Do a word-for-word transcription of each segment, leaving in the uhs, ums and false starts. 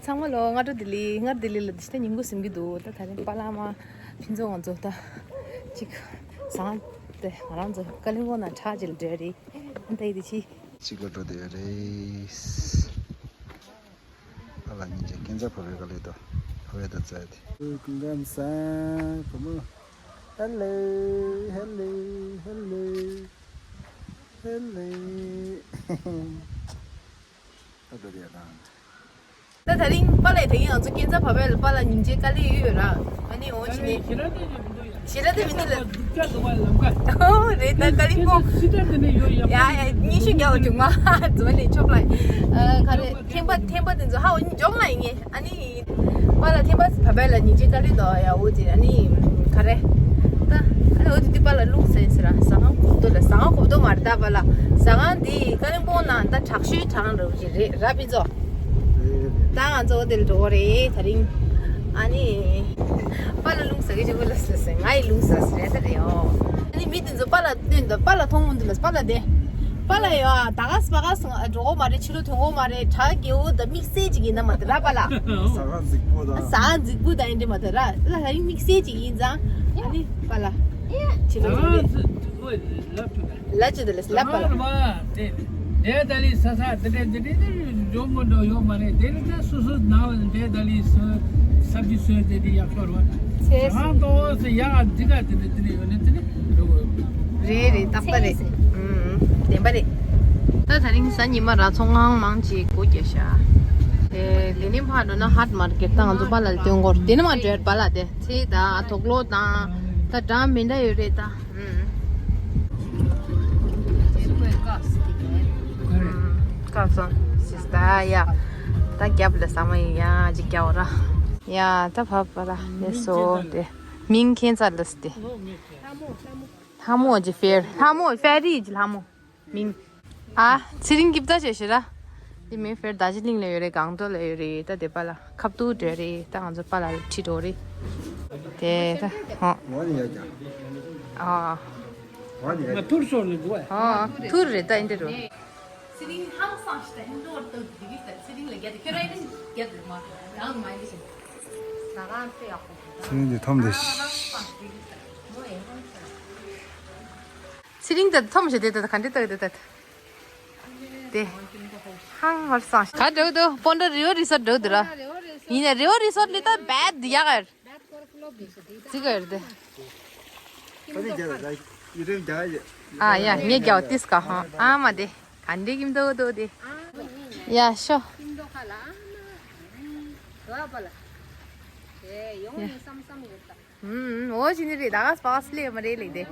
ཚང་མ་ལོ་སྔ་དྲོ་བདེ་ལེགས། སྔར་བདེ་ལེགས་ལ་འདི་ལྟ་ཉིན་གུང་ཟིན་གྱི་འདུག་ད་ད་རིང་པཱ་ལགས་མ་ཕུན་ཚོགས་ང་ཚོ་ད་ཅིག་བཟང་སྟེ་ང་རང་ཚོ་ཀ་ལིམ་པོང་ནང་ཁྲག་ཅིག་ལ་འགྲོ་རེད། ཨ་ད་ཡི་དེ་ཅི། གཅིག་ལ་འགྲོ་བསྡད་ཡོད་རེད། ཨ་ལ་ཉིན་བྱེད་སྐྱིན་ཚ་བབས་པའི་ཀ་ལེ་དོ། བབས་པའི་ད་ཙ་དེ། ཀུན་ཀམ་སང་བུ་མོ། ཧེ་ལེ་ཧེ་ལེ་ཧེ་ལེ་ཧེ་ལེ། ཨ་ད་རེད་ཨ་ད། ད་ད་རིང་པཱ་ལགས་ད་གིན་ང་ཚོ་སྐྱིན་ཚ་བབས་པའི་ལ་པཱ་ལགས་ཉིན་བྱེད་ཀ་ལེ་ཡོད་ར། ཨ་ནི་འོ་ཞི་ནི། ཞེ་དྲག་དེ་མི་འདུག་ལ། ཨོ་རེད་ད་ཀ་ལིམ་པོང་། ཡ་ཡ་སྙན་ཞུ་རྒྱག་འོ་ཅུང་མ་རྫོན་ནས་ཆོག་ལ། ཨ་ག་རེ་ཐེམ་པ་ཐེམ་པ་དེ་ཚོ་ཧ་འོ་ཉིན་འཇོག་ལ་ཡིན་ངེ་ཨ་ནི། པཱ་ལགས་ཐེམ་པ་བབས་པའི་ལ་ཉིན་བྱེད་ཀ་ལེ་དོ་ཡ་འོ་ཅི་ཨ་ནི། ག་རེ། ད་ཨ་ནི་འོ་དེ་དུས་པཱ་ལགས་ལུང་ཟེར་ཟེར་ར་ཟ་ཁང་གོབ་ཏོ་ལ་ཟ་ཁང་གོབ་ཏོ་མ་རེད་ད་པཱ་ལགས་ཟ་ཁང་དེ་ཀ་ལིམ་པོང་ནང་ད་དྲག་ཤོས་གྲས་རེད་ར་ཕུན་ཚོགས། ད་ང་ཚོ་འོ་དེ་ལ་འགྲོ་གི་རེད་ད་རིང་། ཨ་ནི། པཱ་ལགས་ལུང་ཟ་གི་ཅིག་པཱ་ལགས་ཟེར་ཟེར་ང་ཡི་ལུང་ཟ་ཟེར་རེད་ད་རེད་ཨོ། ཨ་ནི་མི་དེ་ཚོ་པཱ་ལགས་བསྟན་ད་པཱ་ལགས་མཐོང་མི་འདུག་ལ་པཱ་ལགས་དེ། པཱ་ལགས་ཡོ་ད་ག་སྤ་ག་སོང་འགྲོ་གོ་མ་རེད་ཕྱི་ལོ་ཐོན་གོ་མ་རེད་གྲ་གེའུ་ད་དམིགས་བསལ་ཅིག་ཡིན་ན་མ་དེ་ར་པཱ་ལགས། ཟ་ཁང་རྫིག་པོ་དང་། ཟ་ཁང་རྫིག་པོ་དང་ཡིན་འདྲི་མ་དེ་ར་ལ་ད་རིང་དམིགས་བསལ་ཅིག་ཡིན་ཙང་ཨ་ནི་པཱ་ལགས། ཕྱི་ལོ་ཐོན་རེད། ལ་ཅི་དེ་ལས་ལ་པཱ་ལགས། དེ་དེ་ད་ལི་ས་ས་དེ་དེ་དེ་དེ་ཡོང་མི་འགྲོ་ཡོད་མ་རེད། དེ་ནི་ད་སོ་སོ་ནང་དེ་ད་ལི་སོ་སབ་ཇི་སོ་དེ་དེ་ཡག་ཤོར་བ། ཚེ། རང་ཏོ་སེ་ཡག་འདི་ག་དེ་དེ་དེ་ཡོད་ནི་དེ་ནི་འགྲོ་དགོས། རེད་རེད་ཏག་ཏག་རེད། ཚེ། ཨུམ་བདེན་པ་རེད། ད་ད་རིང་གཟའ་ཉི་མ་ར་ཚོང་ཁང་མང་ཅིག་སྒོ་རྒྱག་ཤག་དེ་དེ་ནི་ཕར་འགྲོ་ན་ཧཱཊ་མར་ཀེཊ་ད་ང་ཚོ་པཱ་ལགས་ལ་སྟོན་གོ་དེ་ནི་མ་འགྲོ་པཱ་ལགས་དེ་ཚེ་ད་དོག་ལོ་དང་ད་འདྲ་མི་འདྲ་ཡོད་རེད་ད། ཀ་སོང་སིས་ད་ཡ། ད་རྒྱབ་ལ་ཟ་མ་ཡིན་ཡ་ཅིག་རྒྱབ་ར། ཡ་ད་བབས་པ་ར་ལེ་སོ་དེ། མིང་ཁྱེད་ཚར་ལ་སི་དེ། ལྷ་མོ་ལྷ་མོ་ཅི་ཧྥེར་ལྷ་མོ་ཧྥེ་རི་ཅི་ལྷ་མོ། མིང་། ཨ་ཚེ་རིང་གིབ་ད་བྱས་ཤི་ར། དེ་མིན་ཧྥེར་རྡོ་རྗེ་གླིང་ལ་ཡོད་རེད། སྒང་ཏོག་ལ་ཡོད་རེད། ད་དེ་པཱ་ལགས་ཁབ་ཏུ་འགྲོ་རེད། ད་ང་ཚོ་པཱ་ལགས་ལ་ཁྲིད་འགྲོ་རེད། དེ་ད་ཧོ། ཨ། ང་ཐུར་ཤོར་ནས་འདུག་ཨ། ཨ་ཐུར་རེད་ད་ཨིན་དེ་རུ། ཚེ་རིང་ཧང་སང་ཞིག་ད་ཧིན་དུ་བར་དུ་དེ་གི་ད་ཚེ་རིང་ལ་རྒྱ་དེ་ཁྱོད་རང་ཡིན་རྒྱ་དེ་མ་ཡང་མ་ཡིན་ཞིག་ད་རང་ཚེ་ཡག་པོ། ཚེ་རིང་དེ་ཐོམ་དེ། ཧང་སང་དེ་གི་ད་མོ་ཡིན་ཧང་སང་། ཚེ་རིང་དེ་ཐོམ་ཞིག་དེ་ད་ག་འདྲ་ད་དེ་ད། དེ། ཧང་ཧོར་སང་། ག་འགྲོ་འདུག་སྤོན་ཊ་རི་བར་རི་སོརཊ་འགྲོ་འདུག་ར། ཡིན་ན་རི་བར་རི་སོརཊ་ལི་ད་བད་ཡག་གར། ཙི་གར་དེ། ཨ་ཡ་ངས་རྒྱག་ཏིས་ཀ་ཧང་ཨ་མ་དེ། ག་འདྲེ་གིམ་འདུག་འདུག་དེ། ཡ་ཤོ། ཡ། ཨུམ། འོ་ཅི་ནི་རེད་ད་ག་སྤགས་ལེ་མ་རེད་ལེ་དེ།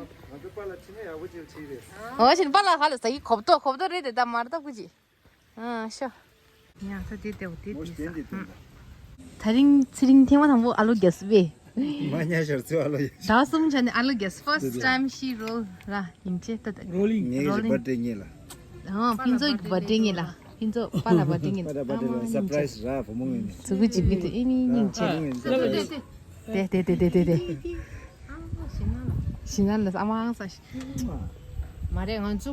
འོ་ཅི་ནི་པཱ་ལགས་ཧ་ལ་ས་ཡི་གོབ་ཏོ་གོབ་ཏོ་རེད་དེ་ད་མར་ད་ཀུ་ཅི། ཨ་ཤོ། ཡང་ས་དེ་དེ་འོ་དེ་དེ་ས། ད་རིང་ཚེ་རིང་ཐེངས་མ་དང་པོ་ཨ་ལོ་རྒྱ་སུ་བེ། མ་ཉ་ཤར་ཚུ་ཨ་ལོ་ཡ། ད་གསུམ་ཆ་ནི་ཨ་ལོ་རྒྱ་སུ་first time she roll ར་ཡིན་ཅེ་ད་ད། Rolling ངའི་རི་བར་ཌེ་ངེ་ལ། ཨོ་ཕིན་ཚོ་གི་བར་ཌེ་ངེ་ལ། ཕིན་ཚོ་པཱ་ལགས་བར་ཌེ་ངེ་ལ། པཱ་ལགས་བར་ཌེ་ངེ་ལ་སར་པ་རའི་ཛི་ར་བུ་མོ་ངེ་ནི། ཚུ་གུ་ཅི་བི་ཏི་ཨི་མི་ཉིན་ཅེ། དེ་དེ་དེ་དེ་དེ་དེ། ཞི་ན་ལ་ཨ་མ་ཨང་ས་ཞི། མ་རེད་ང་ཚོ་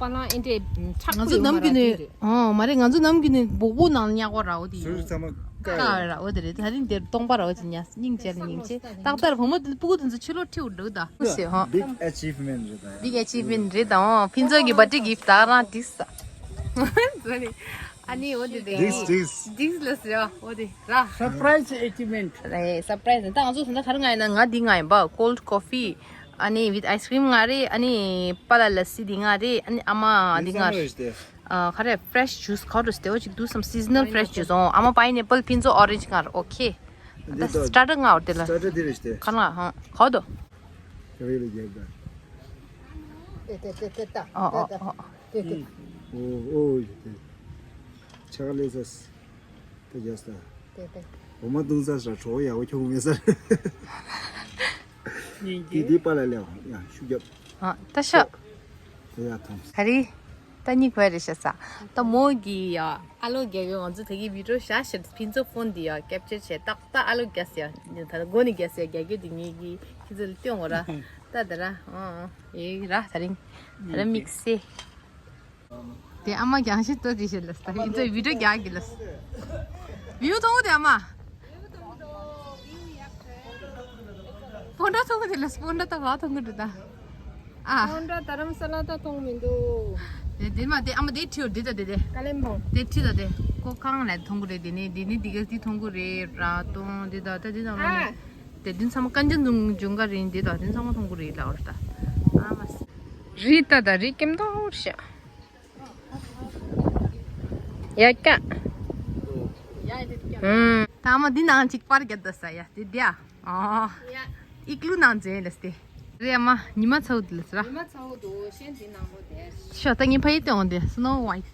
པཱ་ལགས་ཨེ་འདྲས་ཁྲག་ང་ཚོ་ནམ་རྒྱུན་ནས་ཨོ་མ་རེད་ང་ཚོ་ནམ་རྒྱུན་ནས་སྦུག་སྦུག་ནང་ཉག་པ་ར་བོ་དེ་ཡོད། ཀ་ར་བོ་དེ་རེད། ད་རིང་དེར་སྟོང་པ་ར་བོ་ཅི་ཉ་སྙིང་རྗེ་ལ་སྙིང་རྗེ། ཏག་ཏག་བུ་མོ་དེ་སྤུ་གུ་དེ་ཚོ་ཕྱི་ལོགས་ཁྲིད་འགྲོ་ད། སུ་ཧོ། Big achievement རེད་ད། Big achievement རེད་ད། ཨོ་ཕིན་ཚོ་གི་བར་ཌེ་གིཕ་ཊི་ད་རང་ཏིས་ས། ཨ་ནི་འོ་དེ་དེ། ཏིས་ཏིས། ཏིས་ལ་ཟེར་བ་འོ་དེ་ར། Surprise achievement རེད། སར་པ་རའི་ཛི་ད་ང་ཚོ་ད་ག་རེ་ང་ཡིན་ན་ང་འདི་ང་ཡིན་པ་cold coffee ཨ་ནི་with ice cream ང་རེད། ཨ་ནི་པཱ་ལགས་ལ་སི་འདི་ང་རེད། ཨ་ནི་ཨ་མ་འདི་ང་རེད། ཨ་ག་རེ་fresh juice ག་རེ་སྟེ་འོ་ཅིག་do some seasonal fresh juice ཨོ་ཨ་མ་pineapple ཕིན་ཚོ་orange ང་རེད། ཨོ་ཁེ། ད་starter ང་འོ་དེ་ལ་starter དེ་རེད་སྟེ། ག་ང་ཧང་ག་དོ། རེད་ལ་རྒྱབ་ད། ཏེ་ཏེ་ཏེ་ཏེ་ཏ། ཨོ་ཨོ་ཨོ། ཏེ་ཏེ། ཨོ་ཨོ་ཡེ་ཏེ། ཆ་ག་ལེ་ས་སི། ཏེ་རྒྱ་ས། ཏེ་ཏེ། འོ་མ་བཏུང་ས་སི་ར་གྲོགས་ཡག་པོ་ཁྱོང་མེད་ས། ཏི་ཏི་པཱ་ལགས་ལེའོ་ཡ་ཤུགས་རྒྱབ། ཨ་ཏ་ཤ། ཏེ་ཡ་ཐོང་། ག་རེ། ད་གཉིད་ཁུག་རེད་ཤག་ས། ད་མོ་གི་ཡ་ཨ་ལོ་རྒྱག་གི་ང་ཚོ་དེ་གི་བི་ཌི་ཡོ་བཞག་ཤག་ཕིན་ཚོ་ཕོན་འདི་ཡ་ཀེབ་ཅར་བྱས་ཏག་ཏག་ཨ་ལོ་རྒྱག་ཟེར་ཡ། ད་སྒོ་ནས་རྒྱག་ཟེར་ཡ་རྒྱག་རྒྱུ་དེ་ངེད་ཀྱི་ཁྱེད་ཚོ་ལ་སྟོན་འོ་ར། ད་ད་ར་ཨོ་ཨོ་ཨེ་ར་ད་རིང་ད་ར་དམིགས་བསལ། དེ་ཨ་མ་རྒྱང་ཤེས་ཏོ་དེ་ཤེས་ལ་ད་ཕིན་ཚོ་བི་ཌི་ཡོ་རྒྱག་གི་ལ། བིའུ་མཐོང་གི་འདུག་ཨ་མ། སྤོན་ཊ་མཐོང་གི་འདུག་ལ། སྤོན་ཊ་ད་ག་མཐོང་གི་འདུག་ད། ཨ། སྤོན་ཊ་རྡ་རམ་ས་ལ་ད་མཐོང་མི་འདུག་དེ་དེ་མ་དེ་ཨ་མ་དེ་ཁྲིད་འོ་དེ་ད་དེ་དེ། ཀ་ལེམ་པོང་། དེ་ཁྲིད་ད་དེ། ཀོ་ཁང་ལ་མཐོང་གི་རེད། དེ་ནི་དེ་ནི་དེ་ག་དེ་མཐོང་གི་རེད་ར། སྟོང་དེ་ད་ད་དེ་ད་མ་ནི། ཨ། དེ་དུས་ཚང་མ་ཀན་ཅན་ཇུང་ཇུང་ག་རིང་དེ་ད་དུས་ཚང་མ་མཐོང་གི་རེད་ལ་འོ་ད། ཨ་མ་སི། རི་ད་ད་རི་ཀེམ་ཏོར་ཤ། ཡ་ཀ། ཨུམ། ད་མ་འདི་ནང་ཅིག་པར་རྒྱབ་ད་ས་ཡ་དེ་དེ་ཨ། ཨོ། ཡ། ཨི་ཀླུ་ནང་འཛེན་ལ་སྟེ། རེ་ཨ་མ་ཉི་མ་ཚ་བོ་དེ་ལ་ས་ར། ཉི་མ་ཚ་བོ་དུ་ཤན་དེ་ནང་བོ་དེ། ཤོ་ད་ངས་ཕ་ཡི་སྟེང་འོང་དེ་སི་ནོ་ཝའིཊ།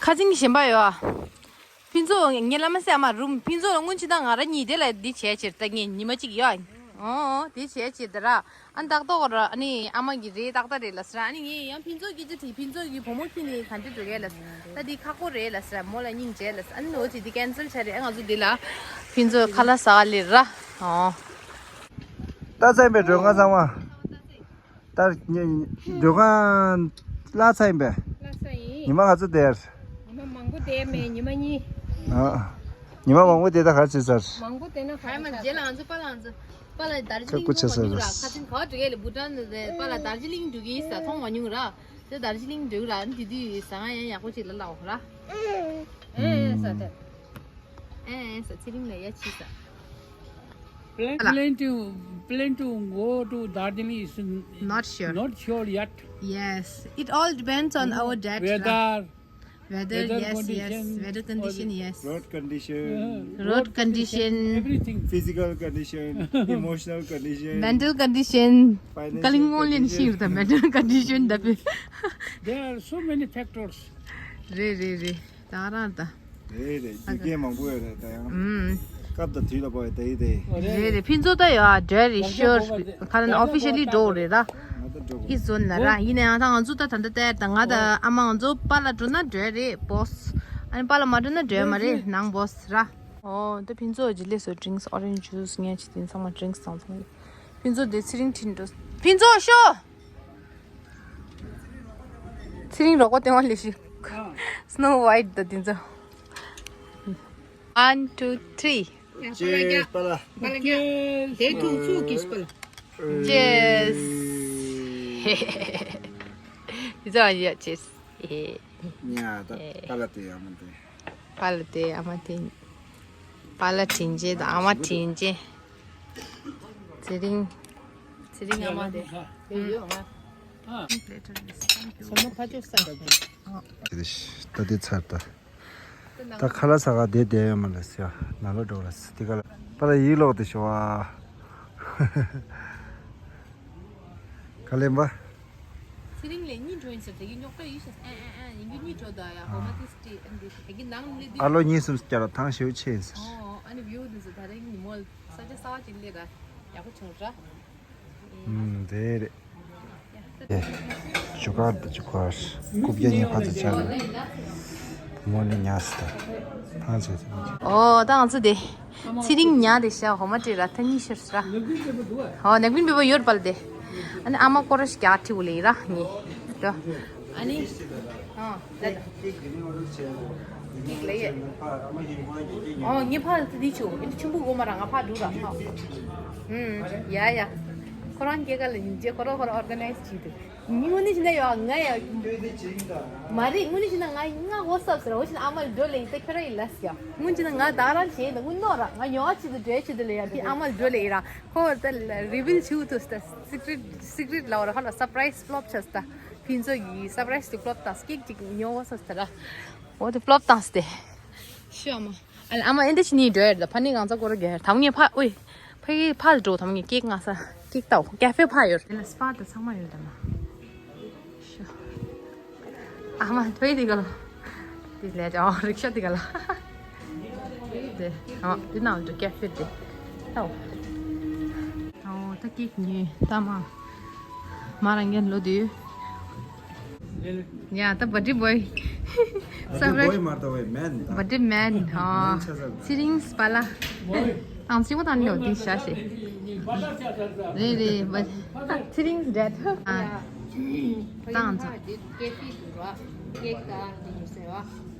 ཁ་ཚིང་གཞན་པ་ཡོད་ཨ། ཕུན་ཚོགས་ངས་ལ་མ་སེ་ཨ་མ་རུམ་ཕུན་ཚོགས་ལ་སྔོན་ཆད་ད་ང་ར་གཉིས་དེ་ལ་འདི་བྱས་ཕྱིར་ད་ངས་ཉི་མ་གཅིག་ཡོད་ཨ། ཨོ་ཨོ་དེ་བྱས་ཕྱིར་ད་ར། ཨ་ནི་ཏག་ཏོག་ར་ཨ་ནི་ཨ་མ་གི་རེད་ཏག་ཏག་རེད་ལ་ཟེར། ཨ་ནི་ངས་ཡང་ཕུན་ཚོགས་ཀྱི་ཅི་དྲིས་ཕུན་ཚོགས་ཀྱི་བུ་མོ་ཁྱེར་ནས་ག་འདྲ་འགྲོ་གས་ལ་ཟེར། ད་འདི་ཁག་པོ་རེད་ལ་ཟེར། མོ་ལ་སྙིང་རྗེ་ལ་ཟེར། ཨ་ནི་འོ་ཅི་འདི་ཀན་སལ་བྱ་རེད། ཨ་ང་ཚོ་འདི་ལ་ཕུན་ཚོགས་ཁ་ལག་ཟ་ག་ལེར་ར། ཨོ། ད་ཚན་པའི་སྒྲོལ་ཁང་ཚང་མ། ད་ཉི་སྒྲོལ་ཁང་བརླག་ཚར་ཡིན་པས། བརླག་ཚར་ཡིན། ཉི་མ་ག་ཚོད་བསྡད། ཉི་མ་མང་པོ་བསྡད་མེད། ཉི་མ་གཉིས། ཨ། ཉི་མ་མང་པོ་བསྡད་ད་ག་རེ་བྱས་ཚར། མང་པོ་བསྡད་ན་ག་རེ་བྱས་ལ་ང་ཚོ་པཱ་ལགས་ང་ཚོ་པཱ་ལགས་དར་ཇི་ལིང་མཐོང་མ་མྱོང་ར། ཁ་སང་ག་བ་འགྲོ་གས་ལ་བྷུ་ཊན་ནས་པཱ་ལགས་དར་ཇི་ལིང་འགྲོ་གི་ཡིན་ས་མཐོང་མ་མྱོང་ར། དེ་དར་ཇི་ལིང་འགྲོ་གི་ར། ཨ་ནི་དེ་དུས་ཟ་ང་ཡང་ཡག་པོ་ཅིག་ལ་ལའོ་ར། ཨེ་ས་དེ། ཨེ་ས་ཚེ་རིང་ལ་ཡ་ཆི་ས། Plan, plan to, plan to go to Darjeeling is n- Not sure. Not sure yet. Yes, it all depends on our dad. Weather, weather, weather, yes, condition, yes, weather condition, yes. Road condition, road condition, everything. Physical condition, emotional condition, mental condition. Financial condition. Mental condition. There are so many factors. རེད་རེད་རེད། ད་རང་ད། རེད་རེད། རྒྱུ་རྐྱེན་མང་པོ་ཡོད་རེད་ད་ཡང་། ཨུམ། སྐབས་དང་དུས་ལ་བབ་པའི་ད་ཡིན་ཏེ། རེད་རེད། ཕུན་ཚོགས་ད་ཡོད་ཨ། འགྲོ་རེད་ཤོར། ཁ་ལན་ཨོ་ཕི་ཤལ་ལི་འགྲོ་རེད་ར། ང་ད་འགྲོ་ཨི་ཟོན་ན་ར། ཡིན་ན་ཡང་ད་ང་ཚོ་ད་ད་ལྟ་ད་ད་ང་ད་ཨ་མ་ང་ཚོ་པཱ་ལགས་འགྲོ་ན་འགྲོ་རེད་བོས། ཨ་ནི་པཱ་ལགས་མ་འགྲོ་ན་འགྲོ་མ་རེད་ནང་བོས་ར། ཨོ་ད་ཕུན་ཚོགས་ཇི་ལེ་སོ་ཌིང་སི་ཨོ་རེན་ཇི་ཇུས་ངས་ཅི་དེ་ཚང་མ་ཌིང་སི་ཚང་ཚང་ཡིན། ཕུན་ཚོགས་དེ་ཚེ་རིང་ཁྲིད་འགྲོ། ཕུན་ཚོགས་ཤོ། ཚེ་རིང་རོགས་པ་སྟེང་བ་ལས་ཤིག་སྣོ་ཝའིཊ་དང་དེ་ཚོ། One, two, three. Cheers, པཱ་ལགས། པཱ་ལགས། དེ་ཐུག་ཚུགས་ཀྱིས་པཱ་ལགས། Cheers. དེ་ཚོ་ཡ་cheers. ཉ་ད་པཱ་ལགས་དེ་ཨ་མ་དེ། པཱ་ལགས་དེ་ཨ་མ་དེ། པཱ་ལགས་དྲིན་ཆེན་དང་ཨ་མ་དྲིན་ཆེན། ཚེ་རིང་། ཚེ་རིང་ཨ་མ་དེ། ཡོད་ཡོད་ང་། ཚོད་མ་ཕ་ཆོས་ས་ད་དེ་ཚར་ད། ད་ཁ་ལག་ཟ་ག་དེ་བསྡད་ཡོད་མ་ལ་ཟེར་ཡ། ནང་ལོགས་འགྲོ་ལ་ཟེར་དེ་ག་ལ་པཱ་ལགས་ཡིག་ཀློག་དེ་ཤོག་ཨ། ག་ལེན་པ། ཚེ་རིང་ལས་གཉིས་འགྲོ་ཡིན་ཟེར། དེ་གི་རྙོག་དྲ་ཡིན་ཟེར། ཨ་ཨ་ཨ་ཡིན་རྒྱུ་གཉིས་འགྲོ་ད་ཡ། ཧོ་མ་ཏི་སི་ཏི་ཨ་འདི་དེ་གི་ནང་ལས་འདི། ཨ་ལོ་གཉིས་གསུམ་སྐྱ་ལ་ཐང་ཞེའུ་ཆེ་ཡིན་ཟེར། ཨོ་ཨ་ནི་བིའུ་འདི་ཟེར། ད་རིང་ཉི་མོ་ས་ཆ་གསར་པ་ཅིག་སླེབས་ར། ཡག་པོ་བྱུང་ར། ཨུམ་དེ་རེད། ཨེ། ཇུ་ཀར་དང་ཇུ་ཀར། རྐུབ་བཀྱག་གཉིས་ཕར་ཚུར་བཅག་རེད། མོ་ནི་ཉལ་སྲིད་ད། ཐང་ཆད་ཟེར། ཨོ་ད་ང་ཚོ་དེ། ཚེ་རིང་ཉལ་དེ་ཤ་ཧོ་མ་སྤྲད་ར་ཐ་སྙད་ཤོར་སྲིད་ར། ཧོ་ནག་པིན་བེ་བ་ཡོད་པ་ལ་དེ། ཨ་ནི་ཨ་མ་སྐོར་ར་ཞིག་རྒྱག་ཁྲིད་འོ་ལེ་ཡིན་ར་ངེ། འགྲོ། ཨ་ནི། ཨ་ད་ད། ཀིག་ལེ་ཡེ། ཨོ་ངེ་ཕ་ལ་དེ་དེ་ཆུ་ཨེ་ཆུན་པོ་གོ་མ་ར་ང་ཕ་འགྲོ་ར་ཧ། ཨུམ་ཡ་ཡ། ཁོ་རང་སྐྱེ་ཀ་ལ་ཡིན་རྗེས་ཁོ་རང་ཁོ་རང་ཨོར་ག་ནའི་ཛི་བྱེད་དུ། དངོས་གནས་བྱས་ན་ཡོད་ང་ཡ། མ་རེད། དངོས་གནས་བྱས་ན་ང་ང་ཝོ་སབ་ཟེར་བ་བྱས་ན་ཨ་མ་ལ་འགྲོ་ལེ་ཡིན་ད་ཁྱོད་ར་ཡིན་ལ་ཟེར་ཡ། དངོས་གནས་བྱས་ན་ང་ད་རང་བྱས་ད་དངོས་གནས་ར་ང་ཉོ་བ་ཆེད་དུ་འགྲོ་ཡ་ཆེད་དུ་ལེ་ཡ་དེ་ཨ་མ་ལ་འགྲོ་ལེ་ཡིན་ར་ཁོ་ད་རི་བིལ་བྱེད་ཐུབ་ད་སི་ཀི་རེཊ་སི་ཀི་རེཊ་ལ་བ་ར་ཧ་ལ་སར་པ་རའི་སི་ཕློབ་ཆགས་ད་ཕུན་ཚོགས་ཀྱི་སར་པ་རའི་སི་དེ་ཕློབ་བཏང་སི་ཀེག་ཅིག་ཉོ་ཝོ་སབ་ཟེར་ར་འོ་དེ་ཕློབ་བཏང་སྟེ་ཤི་ཨ་མ། ཨ་ལ་ཨ་མ་ཨེ་འདྲ་ཞིག་ནི་འགྲོ་ཡར་ད་ཕ་ནི་གང་ཚ་སྐོར་རྒྱ་ཡར་དམ་ངེ་ཕ་ཨོའི་ཕ་གི་ཕ་ལ་འགྲོ་དམ་ངེ་ཀེག་ང་ས་ཀེག་ཏའོ་ཀ་ཧྥེ་ཕ་ཡོར་ལ་སྤ་ད་ཚང་མ་ཡོད་ད་མ་ཤོ། ཨ་མ་ཐོས་དེ་ག་ལ་དེ་ལས་ཀྱང་རིག་ཤ་དེ་ག་ལ་དེ་ཨ་དེ་ནང་འགྲོ་ཀ་ཧྥེ་དེ་ཏའོ། ཨོ་ད་ཀེག་ཉོས་ད་མ། མ་རང་གན་ལོ་དུས། ཡ་ད་བ་ཌི་བོའི། ས་བ་ཌི་བོའི་མ་ད་བའི་མེན་ད། བ་ཌི་མེན་ཧ། མེན་ཆ་ས། ཚེ་རིང་སྤ་ལ། ཨང་ཚིག་པོ་དང་ལོ་དུས་ཤ་ཤེ། རེད་རེད་བ། ཚེ་རིང་ཌེ་ཌི། ཨ། ད་ཨང་ཚིག་ཀེ་ཧྥེ་དུ་ར། ཀེག་ད་དུ་ཟེར་བ།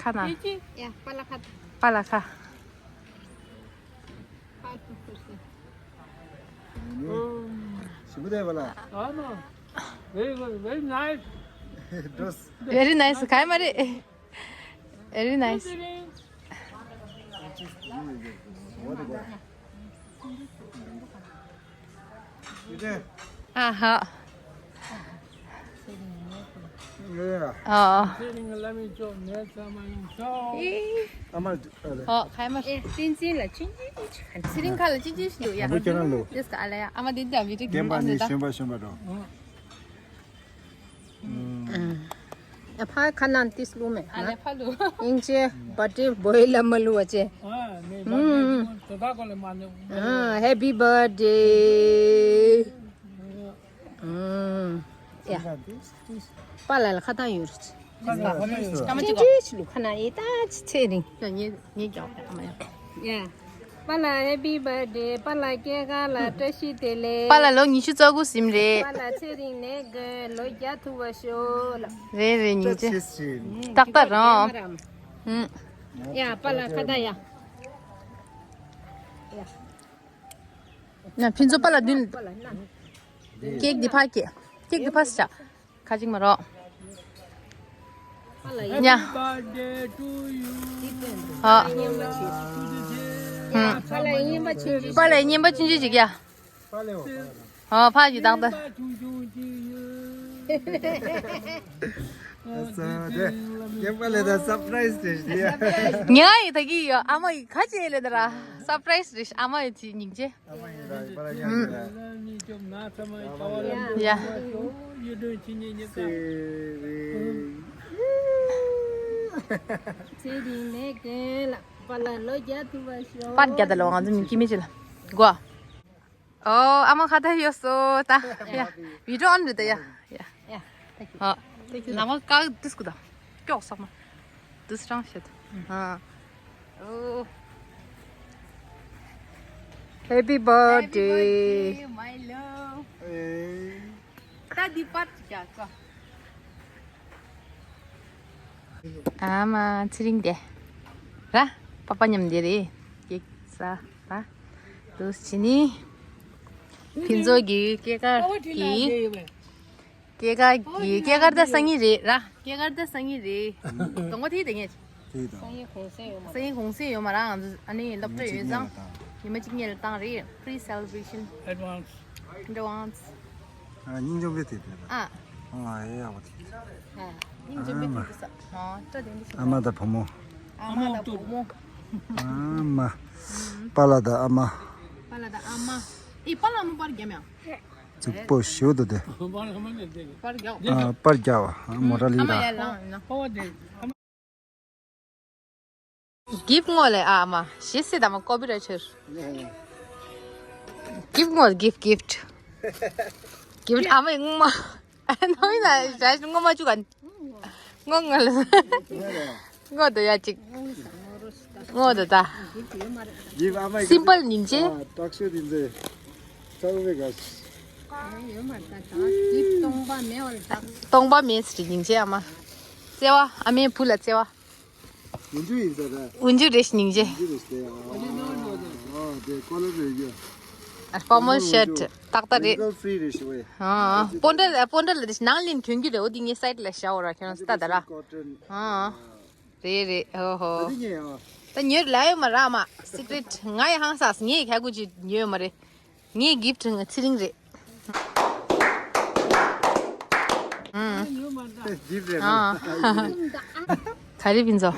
ཁ་ན། ཡ་པ་ལ་ཁ། པ་ལ་ཁ། ཞིམ་པོ་དེ་བ་ལ། ཨ་མ། Very good, very nice. Dos. Very nice. ཁ་མ་རེད། Very nice. What about? You there? ཨ་ཧ། Yeah. ཨ། Sitting, let me show, next time I show. I'm a. ཨོ་ཁ་མ། ཨེ་ཏིན་ཙིན་ལ་ཆུན་ཆུན་ཆུན། ཚེ་རིང་ཁ་ལ་ཅི་ཅི་ཞིག་འདུག་ཡ། I'm a channel. This ཀ་ལ་ཡ། ཨ་མ་འདི་འདྲ་བི་ཌིའོ་Game ཀྱི་ཨ་ནི་ད། Shimba Shimba do. ཨ་ཕ་ཁ་ནང་ཏིས་ལུ་མེ། ཨ་ལེ་ཕ་ལུ། ཨིན་ཅེ་བ་ཏི་བོའི་ལ་མ་ལུ་བ་ཅེ། ཨ་མེ་བ་ཏི་དེ་ད་ཁོ་ལ་མ་ནེ། ཨ་Happy birthday. ཨ་ཡ། པ་ལ་ལ་ཁ་ཏང་ཡོད་རེད། ཀ་མ་ཅི་ཅི་ལུ་ཁ་ན་ཡེ་ད་ཅི་ཚེ་རིང་། ཡ་ངེ་ངེ་ཀྱང་ཨ་མ་ཡ། ཡ། པ་ལ་Happy birthday. པ་ལ་སྐྱེས་སྐར་ལ་བཀྲ་ཤིས་བདེ་ལེགས། པ་ལ་ལོ་ཉི་ཤུ་རྩ་དགུ་ཟིན་རེད། པ་ལ་ཚེ་རིང་ནས་དགོན་ལོ་བརྒྱ་ཐུབ་པ་ཤོག་ལ། རེད་རེད་ཉིན་ཅེ། Yes, Chin. ཏག་ཏག་རང་། ཧུམ། ཡ་པ་ལ་ཁ་ད་ཡ། ན་ཕིན་ཚོ་པ་ལ་མདུན། པ་ལ་ན། ཀེག་འདི་ཕ་ཀེ། ཀེག་འདི་ཕ་སི་ཆ། ཁ་ཅིག་མ་རོ། པ་ལ་ཉ། Birthday to you. ཧ། སྙན་པ་ཆེ། ཧུམ། པ་ལ་སྙན་པ་ཆེ་ཆེ། པ་ལ་སྙན་པ་ཆུང་ཆུང་ཅིག་ཡ། Paleo. ཨོ་ཕ་ཡི་དང་ད། ཆུང་ཆུང་ཅིག་ཡོད། Asa de. Game Paleo da surprise de. ཉ་ཡི་ད་གི་ཡོ་ཨ་མ་ཡི་ཁ་ཅེ་ལེ་ད་ར། སར་པ་རའི་སི་རེད་ཨ་མ་ཡི་ཅི་སྙིང་རྗེ། Ama ira para ya. ཉིད་ཅོབ་ན་ཚ་མ་ཡི་ཀ་བ་ལ། ཡ། ཡོད་དོན་ཆི་ཉེ་ཉེ་ཀ། ཚེ་རིང་ནས་རྒན་ལ་པ་ལ་ལོ་བརྒྱ་ཐུབ་པ་ཤོག་པར་རྒྱ་ད་ལོ་ང་ཚོ་མི་ཀི་མི་ཅི་ལ་གོ། ཨོ་ཨ་མ་ཁ་ད་ཡོད་སོ་ད་ཡ་བི་ཌིའོ་ཨོན་རེད་ད་ཡ་ཡ། ཡ། ཨ། ལ་མ་ཀ་དུས་སྐུ་ད་ཀྱོག་སོག་མ་དུས་རང་བཤད། ཨ། ཨོ། Happy birthday. My love. ད་འདི་པར་ཅིག་རྒྱག་གོ། ཨ་མ་ཚེ་རིང་དེ། ར། པ་པ་མཉམ་དེ་རེད། ཀེག་ཟ། ར། དུས་ཕྱི་ནི། ཕིན་ཚོ་གི་སྐྱེས་སྐར་གི་སྐྱེས་སྐར་གི་སྐྱེས་སྐར་ད་སང་ཉིན་རེད་ར། སྐྱེས་སྐར་ད་སང་ཉིན་རེད། དང་པོ་དེ་དེ་ངས། དེ་དང་། སང་ཉིན་གུང་སེང་ཡོད་མ་སང་ཉིན་གུང་སེང་ཡོད་མ་ར། ང་ཚོ་ཨ་ནི་སློབ་གྲྭ་ཡོད་ཙང་ཉི་མ་གཅིག་སྔོན་ལ་བཏང་རེད། Pre celebration. Advance. Advance. ཨ་སྙིང་རྗེ་མོ་དེ་དེ་ལ། ཨ། ཨ་ཨེ་ཡག་པོ་དེ། ཨ། སྙིང་རྗེ་མེད་དུ་ས། ཨ་ཏྲ་དེ་འདི་ཨ་མ་དང་བུ་མོ། ཨ་མ་དང་བུ་མོ། ཨ་མ། པཱ་ལགས་དང་ཨ་མ། པཱ་ལགས་དང་ཨ་མ། ཨི་པཱ་ལགས་མོ་པར་རྒྱབ་ཡང་། གཅིག་པོ་ཞུ་དུ་དེ། པར་རྒྱབ། ཨ་པར་རྒྱབ་མོ་ཊ་ལི་ར། གིབ་ངོ་ལེ་ཨ་མ་ཞེ་སི་དམ་ཀོ་པི་ར་ཆུར། གིབ་ངོ་གིབ་གིབ། གིབ་ཨ་མའི་ངོ་མ། ནོ་ཡིན་ན་ར་ངོ་མ་བཅུ་ག་ངོ་ངོ་ལ། ངོ་དོ་ཡ་གཅིག་ངོ་དོ་ད། གིབ་ཨ་མའི་སིམ་པལ་སྙིང་རྗེ། ཨ་དྲག་ཤོས་དེ་ཚོས་ཚ་བོ་བའི་ག་སྟོང་པ་མེད་ཟེར་སྙིང་རྗེ་ཨ་མ། བརྩེ་བ་ཨ་མའི་བུ་ལ་བརྩེ་བ། འུན་ཆུ་ཡིན་ས་ར། འུན་ཆུ་རེ་ཞིག་སྙིང་རྗེ། འུན་ཆུ་རེ་ཞིག་དེ། ཨ་དེ་ཀོ་ལར་རེ་ཡོད། ཨ་ཕོར་མལ་ཤར་ཊི་ཏག་ཏག་རེད། ཕི་རི་ཕི་རི་རེ་ཞིག་ཝེ། ཨ་པོན་ཏྲ་ལ་པོན་ཏྲ་ལ་རེ་ཞིག་ནང་ལིན་གྱོན་གྱི་རེད། འོ་དེ་ངའི་སའིཌ་ལ་བཞག་འོ་ར་ཁྱོད་ལྟ་ད་ར། ཨ་རེད་རེད། ཨོ་ཧོ། ད་ཉོས་ལ་ཡོད་མ་ར་མ་སི་ཀི་རེཊ་ང་ཡི་ཧང་སངས་ངའི་ཁ་ཁུ་ཅི་ཉོས་མ་རེད། ངའི་གིབ་ཊི་ང་ཚེ་རིང་རེད། ཨ་གིབ་ཊི་རེད་ཨ། ག་རེ་ཕིན་ཚོ།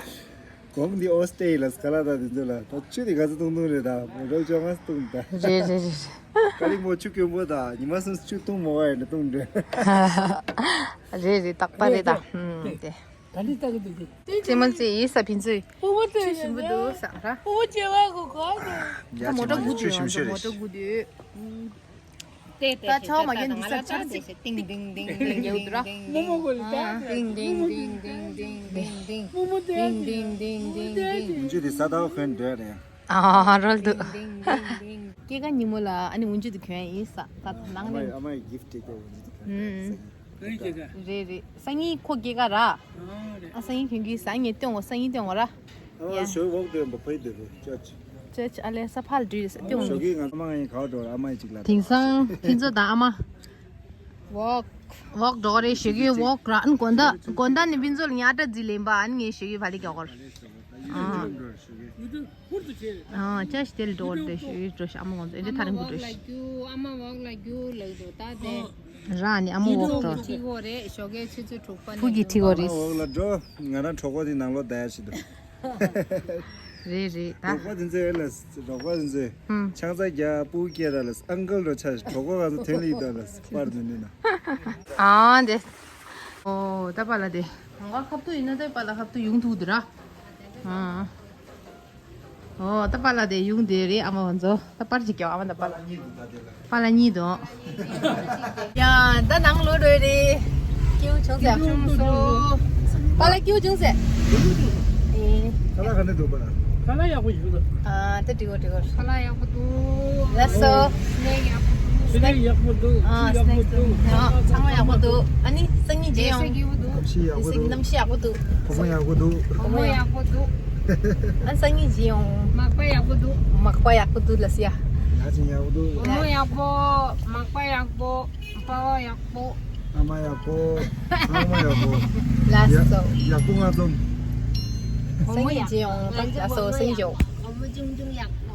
གོང་འདི་ཨོ་སྟེ་ལ་སྐ་ལ་ད་དེ་ཚོ་ལ་ད་ཆུ་དེ་ག་ཚོད་བཏུང་བཏུང་རེད། ད་མོ་ཊ་བཅོ་ལྔ་བཏུང་ད། རེད་རེད་རེད། ཀ་ལི་མོ་ཆུ་དཀོན་པོ་ད་ཉི་མ་གསུམ་ཆུ་བཏུང་མོ་བ་ཡིན་ན་བཏུང་འདྲ། རེད་རེད་རྟག་པ་རེད་ད། ཨུམ་དེ། ད་ནི་ལྟ་གི་འདུག་གི། ཙེ་མོན་ཙེ་ཡིས་ས་ཕིན་ཚོས། སྤོ་བོ་ཏོ་ཆུ་ཞིམ་པོ་འདུག་ས་ར། སྤོ་བོ་ཅེ་བ་གོ་གོ་ཨ་ནི། ཡ་མོ་ཊ་ཅི་མ་གུ་ཆུ་ཞིམ་ཤོས་རེད། མོ་ཊ་གུ་དུས། ད་ཆའོ་མ་ཡན་འདི་ས་ཆར་ཙིག་ཏིང་ཏིང་ཏིང་ཏིང་ཡོད་དུ་ར། མོ་མོ་གོ་ལི་ད། ཏིང་ཏིང་ཏིང་ཏིང་ཏིང་ཏིང་ཏིང་། མོ་མོ་ཏེ་ཏིང་ཏིང་ཏིང་ཏིང་ཏིང་། འཇུ་དེ་ས་དྭོགས་ཁོན་འདྲ་རེད། ཨ་རོལ་དུ། སྐྱེས་ཀ་ཉིན་མོ་ལ་ཨ་ནི་འུན་ཅུ་དུ་གྱོན་ཡིན་ས་ད་ནང་ལེན། ཨ་མ་ཡི་གིབ་ཊི་སྐྱེས་ཀ་འུན་ཅུ་དུ་གྱོན་ཡིན་ས། རེད་རེད། སང་ཉིན་ཁོ་སྐྱེས་ཀ་ར། ཨ་སང་ཉིན་གྱོན་གྱི་སང་ཉིན་སྟོན་འོ་སང་ཉིན་སྟོན་འོ་ར། ཨ་མ་ཞོགས་ཝོག་འགྲོ་ཡིན་པ་ཕ་ཡི་འདོད་པའི་ཅོ་ཅི། ཅོ་ཅི་ཨ་ལེ་ས་ཕར་འགྲོ་ཡིན་ས་སྟོན་འོ། ཞོགས་ཀྱི་ང་ཚོ་མ་ང་ཡིན་ག་བ་འགྲོ་ར་ཨ་མ་ཡི་ཅིག་ལ་དེང་སང་ཕུན་ཚོགས་དང་ཨ་མ། ཝོག་ཝོག་འགྲོ་རེད་ཞོགས་ཀྱི་ཝོག་ར་ཨན་དགོན་ད་དགོན་ད་ནི་ཕུན་ཚོགས་ལ་ཉ་ཏྲ་ཛི་ལེན་པ་ཨན་ངའི་ཞོགས་ཀྱི་བ་ལི་ག་གོར། ཨ། ཨ་ཅག་ཞི་དེལ་འགྲོ་བར་འདོད་ཞུ་འགྲོ་ཞུ་ཨ་མ་ངོ་ཚོ་འདི་ཐ་རིང་གུ་འགྲོ་ཞུ། ཨ་མ་ཝོག་ལ་རྒྱུ་ལག་དོ་ད་དེ། ར་ནི་ཨ་མ་ཝོག་འགྲོ། ཁྲི་གོ་རེད་ཞོགས་ཀའི་ཆུ་ཚོད་དྲུག་པ་ནས་བུ་གི་ཁྲི་གོ་རེད། ཝོག་ལ་འགྲོ། ང་རང་གྲོགས་པོ་དེ་ནང་ལོགས་བསྡད་ཡ་ཞིག་འདུག་རེད་རེད་ད། གྲོགས་པོ་དེ་ཚོས་ལ་གྲོགས་པོ་དེ་ཚོས་ཧུམ། ཆང་ས་རྒྱག་སྤུ་སྐྱེ་ར་ལ་ཨང་ཀལ་རོ་ཆ་གྲོགས་པོ་ང་ཚོ་ཐོན་ལི་ཡི་ད་ལ་པར་མི་ནུས་ན། ཨ་འདི། ཨོ་ད་པཱ་ལགས་དེ། ང་ཁབ་ཏུ་ཡིན་ན་ད་པཱ་ལགས་ཁབ་ཏུ་ཡོང་ཐུག་དུ་ར། ཨ། ཨོ་ད་པཱ་ལགས་དེ་ཡོང་དེ་རེད་ཨ་མ་ང་ཚོ་ད་པར་ཅིག་རྒྱབ་ཨ་མ་ད་པཱ་ལགས། པཱ་ལགས་གཉིས་དང་། ཡ་ད་ནང་ལོག་འགྲོ་རེད། སྐྱིད་པོ་བྱུང་ཟེར། བྱུང་སོང་། པཱ་ལགས་སྐྱིད་པོ་བྱུང་ཟེར། ཨེ། ཁ་ལག་ག་འདྲ་འདུག་པཱ་ལགས། ཁ་ལག་ཡག་པོ་ཡོད་ལ། ཨ་ད་འགྲིག་གོ་འགྲིག་གོ། ཁ་ལག་ཡག་པོ་འདུག་ལགས་སོ། སྣེ་ཡག་པོ་འདུག་སྣེ་ཡག་པོ་འདུག་ཨ་ཆུ་ཡག་པོ་འདུག་ཨ་ཚང་མ་ཡག་པོ་འདུག་ཨ་ནི་སང་ཉིན་མཇལ་ཡོང་། གནམ་གཤིས་ཡག་པོ་འདུག་གནམ་གཤིས་ཡག་པོ་འདུག་བུ་མོ་ཡག་པོ་འདུག་བུ་མོ་ཡག་པོ་འདུག་ཨ་སང་ཉིན་མཇལ་ཡོང་། མག་པ་ཡག་པོ་འདུག་མག་པ་ཡག་པོ་འདུག་ལ་སི་ཡ། ཡག་ཅིང་ཡག་པོ་འདུག་བུ་མོ་ཡག་པོ། མག་པ་ཡག་པོ། པ་ཕ་ཡག་པོ། ཨ་མ་ཡག་པོ། ཚང་མ་ཡག་པོ། ལགས་སོ། ཡག་པོ་ང་ཚོ། སང་ཉིན་མཇལ་ཡོང་། ལགས་སོ་སང་ཉིན་མཇལ་ཡོང་།